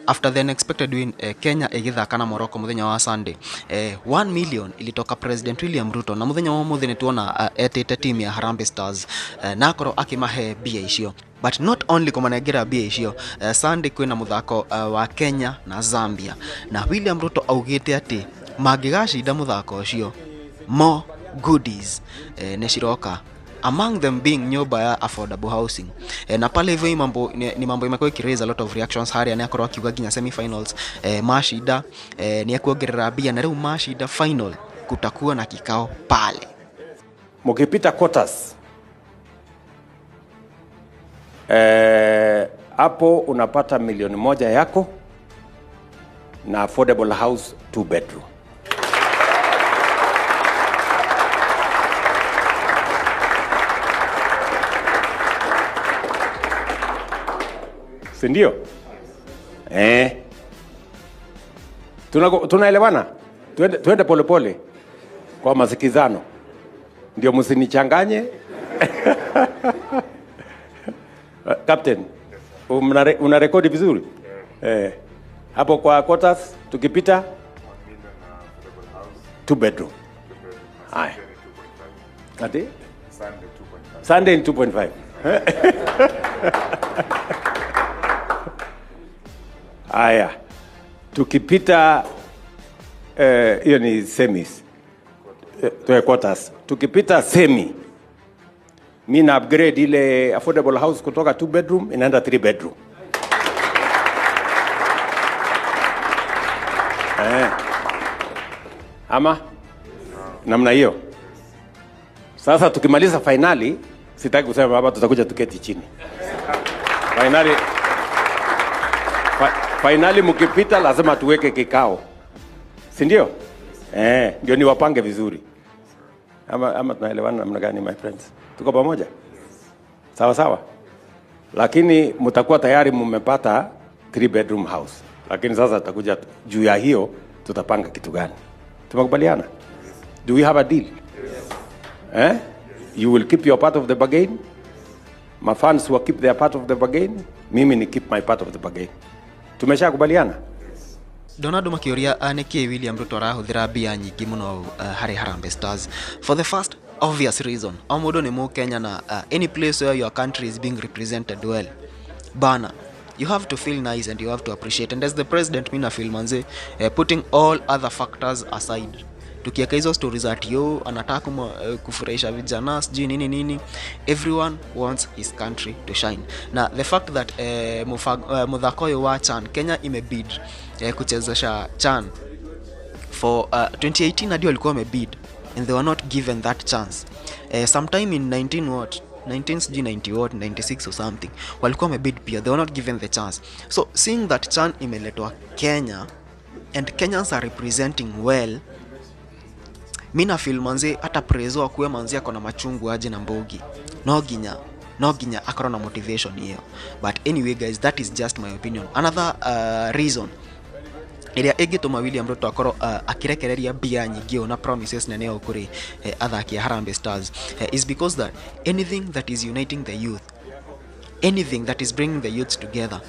After the unexpected win, Kenya ĩgĩthaka na Morocco mũthenya wa Sunday, 1 million ilitoka President William Ruto, na mũthenya wa ũmũthĩ nĩ tuona etĩte team ya Harambee Stars, na akorwo akĩmahe mbia icio. But not only kũmanengera mbia icio, Sunday kwĩna mũthako wa Kenya na Zambia, na William Ruto augĩte atĩ mangĩgacinda mũthako ũcio, more goodies nĩ ciroka, among them being nyumba ya affordable housing. Na pale hivyo hii mambo ni mambo imekuwa ikiraise a lot of reactions. Harĩa nĩ akorwo akiuga nginya semifinals, mashinda, nĩ ekuongerera mbia, na rĩu mashinda final kutakuwa na kikao pale. Mkipita quarters, hapo unapata 1 milioni yako na affordable house, two bedroom. Si ndio? Eh. Tunaelewana? Tuende polepole kwa masikizano, ndio msinichanganye. Captain, una rekodi vizuri? Eh. Hapo kwa quarters tukipita two bedroom. Haya. Ati? Sunday in 2.5. Haya. Tukipita, hiyo ni semis. Quarters. Tukipita semi, mi na upgrade ile affordable house kutoka two bedroom inaenda three bedroom. Eh. Ama namna hiyo. Sasa tukimaliza finali, sitaki kusema hapa, tutakuja tuketi chini. Finali mkipita lazima tuweke kikao. Si ndio? Eh, ndio niwapange vizuri. Ama tunaelewana namna gani, my friends? Tuko pamoja? Sawa sawa. Lakini mtakuwa tayari mmepata three bedroom house. Lakini sasa tutakuja juu ya hiyo, tutapanga kitu gani? Tumekubaliana? Do we have a deal? Eh? You will keep your part of the bargain. My fans will keep their part of the bargain. Mimi ni keep my part of the bargain. Tumeshakubaliana? Ndona andũ makĩũria nĩkĩ William Ruto arahũthĩra mbia nyingĩ mũno harĩ Harambee Stars. For the first obvious reason, o mũndũ nĩ mũkenya, na any place where your country is being represented well, bana, you have to feel nice and you have to appreciate. And as the president, mi na feel manze, putting all other factors aside, tukiweka hizo stories ati yo anataka kufurahisha vijana, sijui nini nini, everyone wants his country to shine. Na the fact that muthako ũyũ wa CHAN, Kenya imebid kuchezesha CHAN for 2018, hadi walikuwa wamebid and they were not given that chance. Sometime in 19 what, 19 sijui 90 what, 96 or something, walikuwa wamebid pia, they were not given the chance. So seeing that CHAN imeletwa Kenya and Kenyans are representing well, mi na feel manze, hata prezo akuwe manze ako na machungu aje na mbogi, no nginya akorwo na motivation hiyo. But anyway guys, that is just my opinion. Another reason ĩrĩa ĩngĩtũma William Ruto akorwo akĩrekereria mbia nyingĩ ũũ na promises nene ũũ kũrĩ athaki a Harambee Stars is because that anything that is uniting the youth, anything that is bringing the youths together,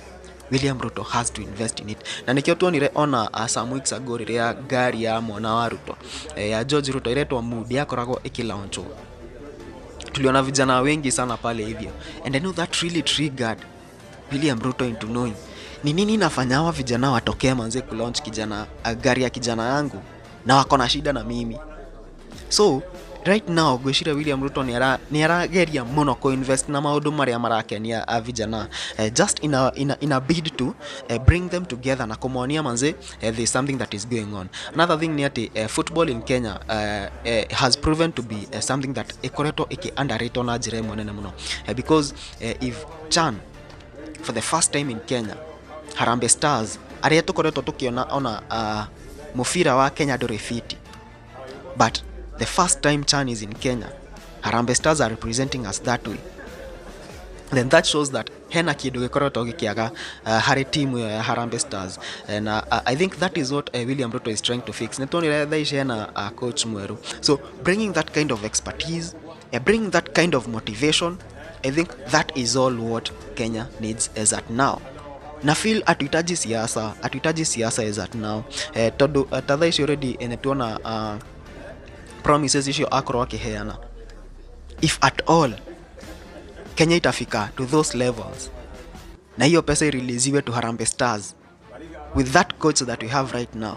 William Ruto has to invest in it. Na nĩkĩo tuonire ona some weeks ago rĩrĩa ngari ya mwana wa Ruto, ya George Ruto, iretwo Mood, yakoragwo ĩkĩlaunchwo, tuliona vijana wengi sana pale hivyo, and I know that really triggered William Ruto into knowing ni nini nafanya hawa vijana watokee manze kulaunch kijana gari ya kijana yangu na wako na shida na mimi. So right now ngwĩciria William Ruto nĩ arageria mũno kũinvest na maũndũ marĩa marakenia a vijana, just in a bid to bring them together na kũmonia manze there is something that is going on. Another thing nĩ atĩ football in Kenya has proven to be something that ĩkoretwo ĩkĩ underrated na njĩra ĩmwe nene mũno, because if CHAN for the first time in Kenya, Harambee Stars arĩa tũkoretwo tũkĩona ona mũbira wa Kenya ndũrĩ fiti, but the first time CHAN is in Kenya, Harambee Stars are representing us that way, then that shows that hena kĩndũ gĩkoretwo gĩkĩaga harĩ timu ĩyo ya Harambee Stars. Na I think that is what William Ruto is trying to fix. Nĩ tuonire thaa ici hena coach mwerũ, so bringing that kind of expertise, bringing that kind of motivation, I think that is all what Kenya needs as at now. Na feel atuhitaji siasa, atuhitaji siasa as at now, tondu ta thaa ici already nituona promises icio akorwo akiheana. If at all Kenya itafika to those levels na hiyo pesa ireleasiwe to Harambee Stars with that coach that we have right now,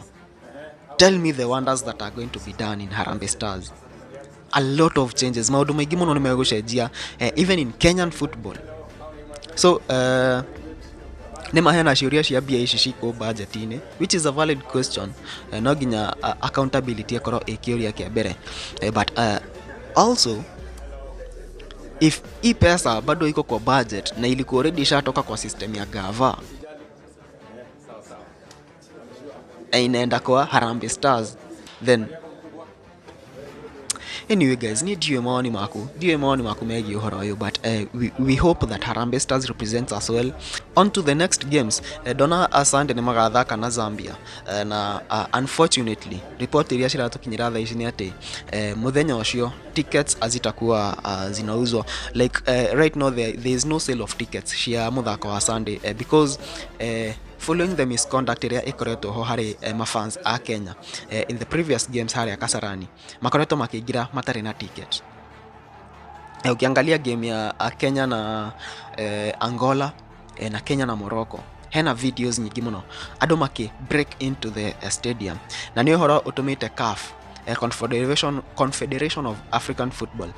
tell me the wonders that are going to be done in Harambee Stars. A lot of changes, maundu maingi muno nĩ megũcenjia, even in Kenyan football. So nĩ mahena ciũria cia mbia ici cikũ budget-inĩ, which is a valid question. No nginya accountability ĩkorwo ĩ kĩũria kĩa mbere, but also if hii pesa bado iko kwa budget na ilikuwa already ishatoka kwa system ya gava na inaenda kwa Harambee Stars, then anyway guys, ni ndiũĩ mawoni maku, ndiũĩ mawoni maku megiĩ ũhoro ũyũ, but we hope that Harambee Stars represents us well. On to the next games. Ndona Sunday nĩ magathaka na Zambia, na unfortunately report iria ciratũkinyĩra thaa ici nĩ atĩ mũthenya ũcio tickets hazitakuwa zinauzwa. Like right now there is no sale of tickets cia mũthako wa Sunday, because following the misconduct ĩrĩa ĩkoretwo ho harĩ mafans a Kenya in the previous games harĩa Kasarani, makoretwo makĩingĩra matarĩ na ticket. Ukiangalia game ya Kenya na Angola, na Kenya na Morocco, hena videos nyingĩ mũno andũ makĩ break into the stadium, na nĩ ũhoro ũtũmĩte CAF, Confederation of African Football,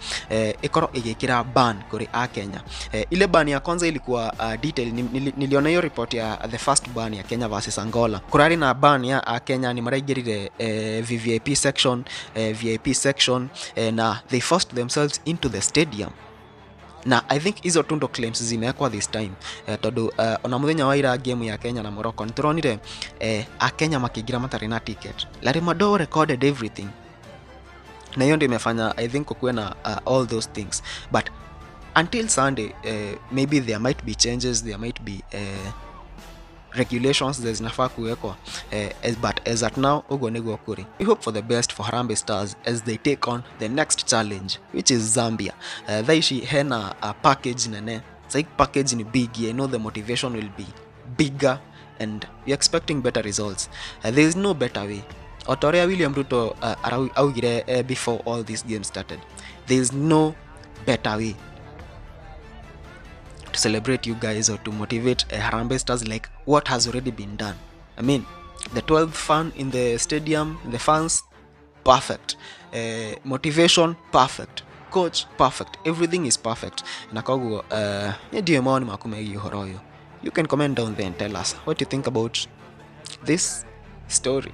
ĩkorwo ĩgĩkĩra ban kũrĩ a Kenya. Ile ban ya kwanza ilikuwa detail, niliona hiyo report ya the first ban ya Kenya versus Angola. Kũrarĩ na ban ya a Kenya nĩ maraingĩrire VVIP section, VIP section, na they forced themselves into the stadium, na I think hizo tu ndo claims zimewekwa this time, tondu ona muthenya wa ira game ya Kenya na Morocco nituronire a Kenya makĩingĩra matarĩ na ticket. Larry Madowo recorded everything, na hiyo ndio imefanya I think kukuwe na all those things. But until Sunday, maybe there might be changes, there might be regulations zinafaa kuwekwa, but as at now uguo niguo kuri. We hope for the best for Harambee Stars as they take on the next challenge, which is Zambia. Thaa ici hena a package nene. Sai package ni big. I know the motivation will be bigger and we're expecting better results. There is no better way. O ta ũrĩa William Ruto augire before all these games started, there is no better way to celebrate you guys or to motivate Harambee Stars like what has already been done. I mean, the 12th fan in the stadium, the fans, perfect. Motivation, perfect. Coach, perfect. Everything is perfect. Na koguo, ndiũĩ mawoni maku megiĩ ũhoro ũyũ. You can comment down there and tell us what you think about this story.